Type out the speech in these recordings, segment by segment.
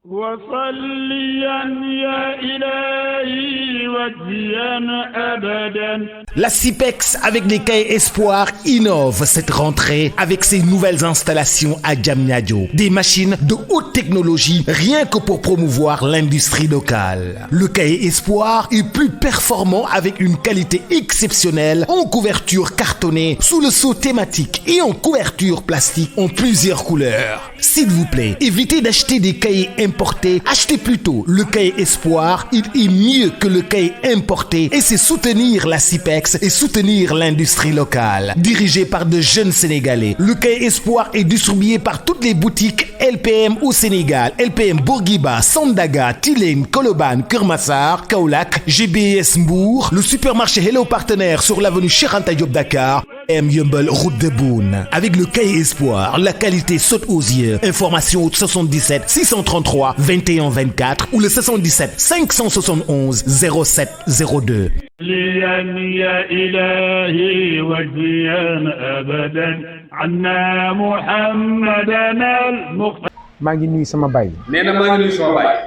وصليا يا إلهي وجيا أبدا. La CIPEX avec les cahiers Espoir innove cette rentrée avec ses nouvelles installations à Diamniadio. Des machines de haute technologie rien que pour promouvoir l'industrie locale. Le cahier Espoir est plus performant avec une qualité exceptionnelle en couverture cartonnée sous le sceau thématique et en couverture plastique en plusieurs couleurs. S'il vous plaît, évitez d'acheter des cahiers importés. Achetez plutôt le cahier Espoir. Il est mieux que le cahier importé et c'est soutenir la CIPEX et soutenir l'industrie locale. Dirigé par de jeunes Sénégalais, le cahier Espoir est distribué par toutes les boutiques LPM au Sénégal. LPM Bourguiba, Sandaga, Tilène, Colobane, Keur Massar, Kaolack, GBS Mbour, le supermarché Hello Partenaire sur l'avenue Cheikh Anta Diop Dakar, M Yeumbeul route de Boune. Avec le cahier Espoir, la qualité saute aux yeux. Information au 77 633 21 24 ou le 77 571 07 02. ليا يا إلهي وجيا أبدا عنا محمدا المختار. maa ngi nuyu sama baay. nee na maa ngi nuyu sama baay.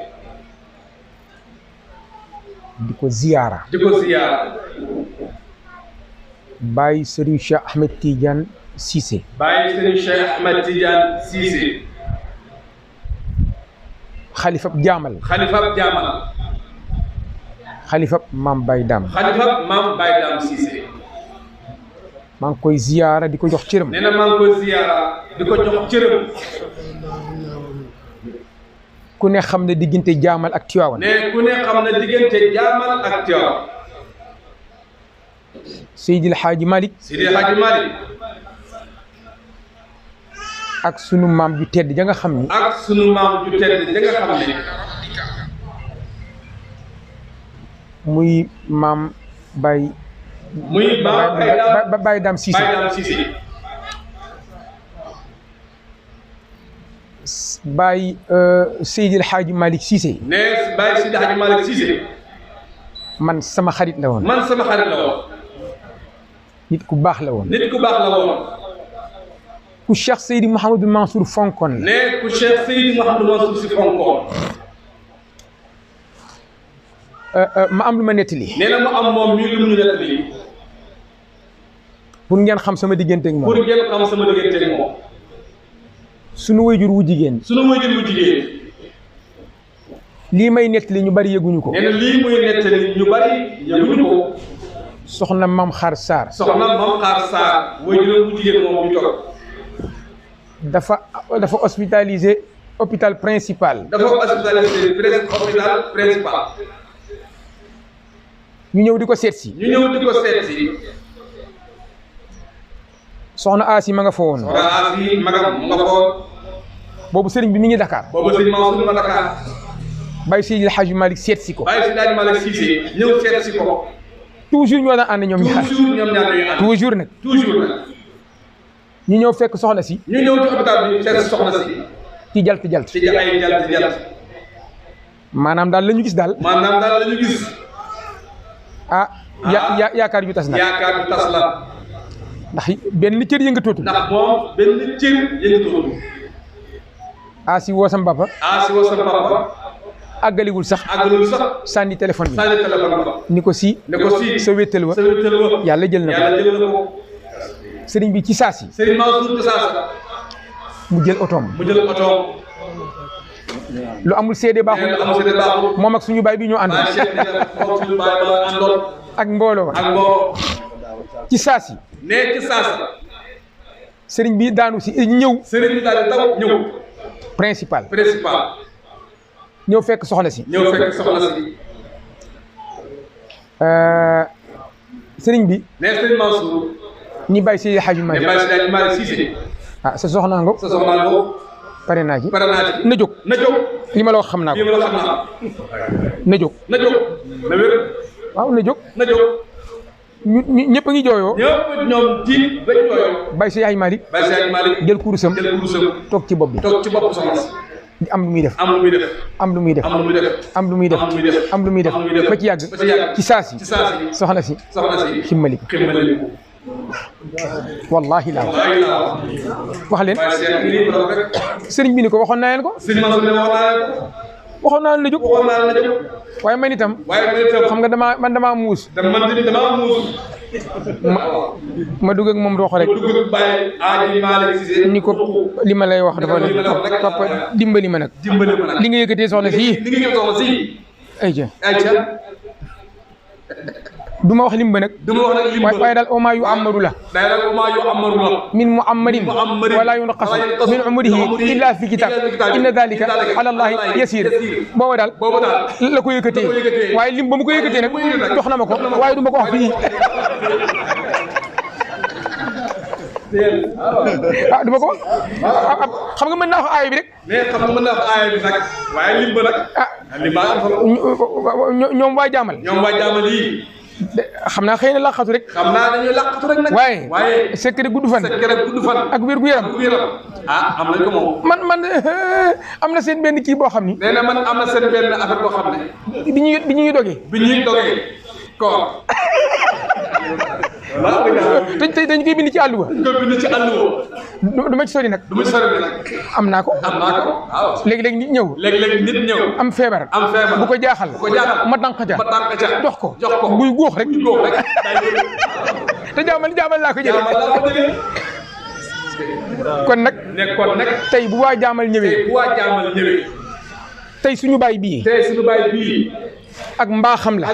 di ko ziyaara. Baay Serigne Cheikh Ahmed Tidiane Cissé. Baay Serigne Cheikh Ahmed Tidiane Cissé. xalifab jaamal. xalifab maam Baye Dame. Cissé. maa ngi koy ziyaara di ko jox cëram. nee na maa ngi koy ziyaara di ko jox cëram. ku ne xam ne diggante jaamal ak Tiwaawan. nee ku ne xam ne diggante jaamal ak Tiwaawan. Seydil Hadji Malick. ak sunu maam ju tedd ja nga xam ni. muy maam Baye. Baye Dame Cissé. Baye Seydil Hadji Malick Cissé. nee Baye Seydil Hadji Malick Cissé. man sama xarit la woon. nit ku baax la woon. ku Cheikh Seydi Mouhamadou Mansour fonkoon la. nee ku Cheikh Seydi Mouhamadou Mansour si fonkoon. ma am lu ma nettali. nee na mu am moom mii lu mu ñu nettali. pour ngeen xam sama diggante ak moom. sunu wayjur wu jigéen. lii may nettali ñu bari yëguñu ko. nee na lii muy nettali ñu bari yëguñu ko. soxna Mam Xaar Sarr. wayjuram wu jigéen moom ñu toog. dafa hospitalisé hôpital principal. ñu ñëw di ko seet si. soxna Asi ma nga fa woon. boobu sëriñ bi mi ngi Dakar. Baye Seydil Hadji Malick seet si ko. ñëw seet si ko. toujours ñoo daan ànd ñoom ñaar. toujours nag. ñu ñëw fekk soxna si. ñu ñëw ci hôpital bi fekk soxna si. ci jalt. maanaam daal la ñu gis daal. ah yaakaar ju tas nag. ndax benn cër yëngatootul. Asi woo sam papa. àggaliwul sax. sànni téléphone bi. ni ko si. sa wéttal wa. yàlla jël na ko. sëriñ bi ci saasi. mu jël otoom. lu amul seede baaxul. moom ak suñu baay bi ñoo ànd. ak mbooloo. ci saasi. sëriñ bi daanu si ñëw. principal. ñëw fekk soxna si. sëriñ bi. sëriñ Mansour. ñi Baye Seydil Hadji Malick. ah sa soxna ngo. pare naa ci. na jóg. li ma la wax xam naa ko. na jóg. waaw na jóg. ñëpp a ngi jooyoo. ñoom tiit bañ jooyoo. Baye Seydil Hadji Malick. jël kurusam. toog ci bopp bi. soxna si. am lu muy def. ba ci yàgg. ci saasi. soxna si. ximmali ko. wallahi laa wax leen. sëriñ bi ni ko waxoon naa leen ko. waxoon naa la na jóg waaye man itam xam nga damaa muus ma dugg ak moom roxo rek ni ko li ma lay wax dafa ne papa dimbali ma nag li nga yëkkatee soxna si ayca du ma wax lim ba nag waaye daal oma yu amaru la min muammarin wala yunqasu min umrihi illa fi kitab inna dalika ala allahi yasir booba daal la ko yëkkatee waaye lim ba mu ko yëkkatee nag jox na ma ko waaye du ma ko wax fii du ma ko wax xam nga mën naa ko aaya bi rek waaye lim ba nag ñoom waa jaamal yi xam naa xëy na laqatu rek dañuy laqatu rek nag waaye secret gudd fan ak wér gu yaram am nañ ko moom man am na seen benn kii boo xam ni nee na man am na seen benn affaire boo xam ne bi ñuy dogee koor te dañ koy bind ci àll ba du ma ci sori nag am naa ko léegi-léegi nit ñëw am feebar bu ko jaaxal ma dànq ca jox ko buy góox rek te jaamal laa ko jëlee kon nag tey bu waa jaamal ñëwee tey suñu baay bii ak mbaaxam la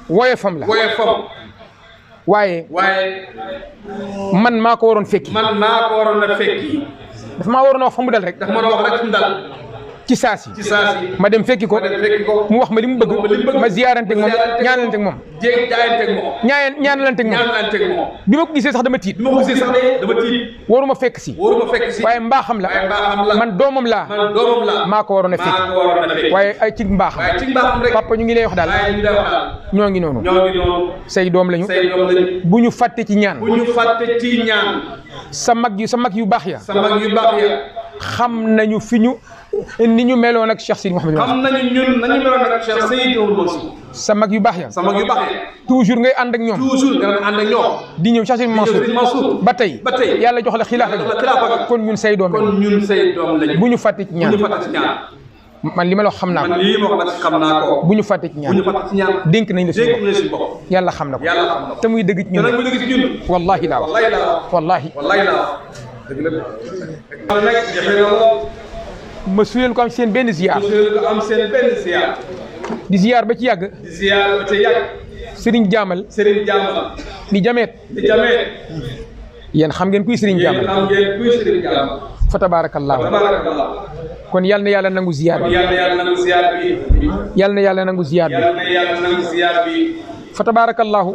woyefam la waaye man maa ko waroon fekki dafa maa waroon a wax fa mu dal rek ci saasi ma dem fekki ko mu wax ma li mu bëgg ma ziyaaranteeg moom ñaanalanteeg moom ñaanalanteeg moom bi ma ko gisee sax dama tiit waruma fekk si waaye mbaaxam la man doomam laa maa ko waroon a fekki waaye ay ci mbaaxam papa ñu ngi lay wax daal ñoo ngi noonu say doom lañu bu ñu fàtte ci ñaan sa mag yu baax ya xam nañu fi ñu ni ñu meloon ak Cheikh Sidi Mouhamed sa mag yu baax ya toujours ngay ànd ak ñoom di ñëw Cheikh Sidi Mansour ba tey yàlla jox la xilaafa gi kon ñun say doom lañu bu ñu fàtte ci ñaan man li ma la wax xam naa ko bu ñu fàtte ci ñaan dénk nañ la suñu bopp yàlla xam na ko te muy dëgg ci ñun wallahi laa wax wallahi ma suyeel ko am seen benn ziar di ziar ba ci yàgg Serigne Jaamal di jameet yéen xam ngeen kuy Serigne Jaamal fa tabarakallah kon yal na yàlla nangu ziar bi yal na yàlla nangu ziar bi fa tabarakallahu